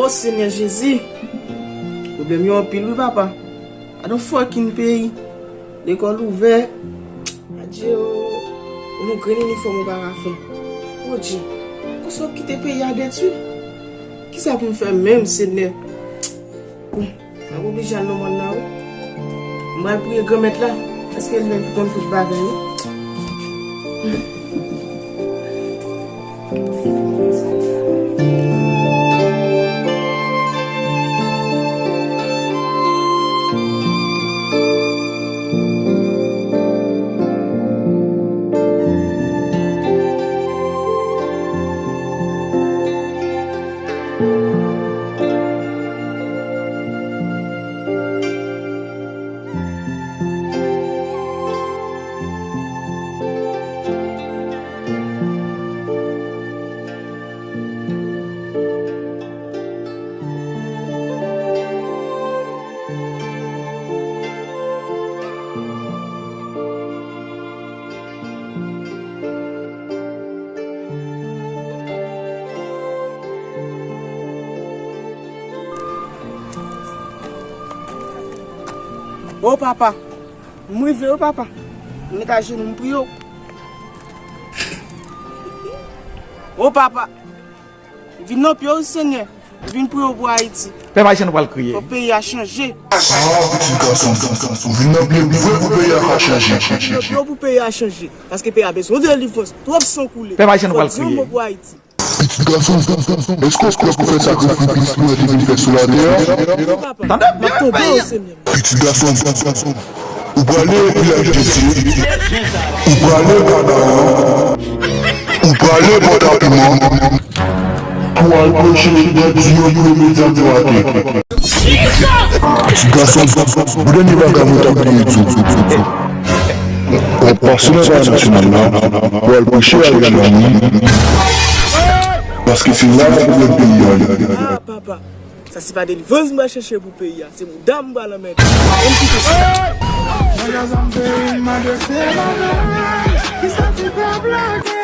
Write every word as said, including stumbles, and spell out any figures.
O Senyè Jezi, pwoblèm yo anpil wi papa. Adan fucking peyi, lekòl ouvè. Adye o, yon grenn inifòm ou pa ka fè. Bondye, konsa w kite peyi a detwi? Kisa pou m fè menm, Senyè? Bon, m ap oblije al nan mòn nan wi. M pral priye Granmèt la, paske li menm ki konn tout bagay wi. O papa, m rive wi papa. M met ajenou m priye w. O papa, m vin nan pye w Senyè. M vin priye w pou Ayiti. Pèp ayisyen nou pral kriye. Fòk peyi a chanje. Ah, pitit gason, ou vin nan pye m vre pou peyi a ka chanje. M vin nan pye w pou peyi a chanje. Paske peyi a bezwen delivrans. Twòp san koule. Pèp ayisyen nou pral kriye. Fòk di yon mo pou Ayiti. Pitit gason, èske w prè pou fè sakrifis pou yo te vin fè sou latè a? Tande byen, pèp ayisyen. Pitit gason, ou prale Vilaj de Dye, ou prale Kanaran, ou prale Pòtapiman, pou al preche bandi yo pou yo met zam nan atè. Pitit gason, bon dènye bagay mwen ta bliye di w. W ap pase nan Palè Nasyonal la, w al preche Ariel Henry, paske se la pwoblèm peyi a ye. Ah, papa, sa se pa delivrans m pral chèche pou peyi a, se mouda m pral anmède. Ann kite sa. Mwen nan zòn peyi m mande se la. Kisa ki pèp la gen?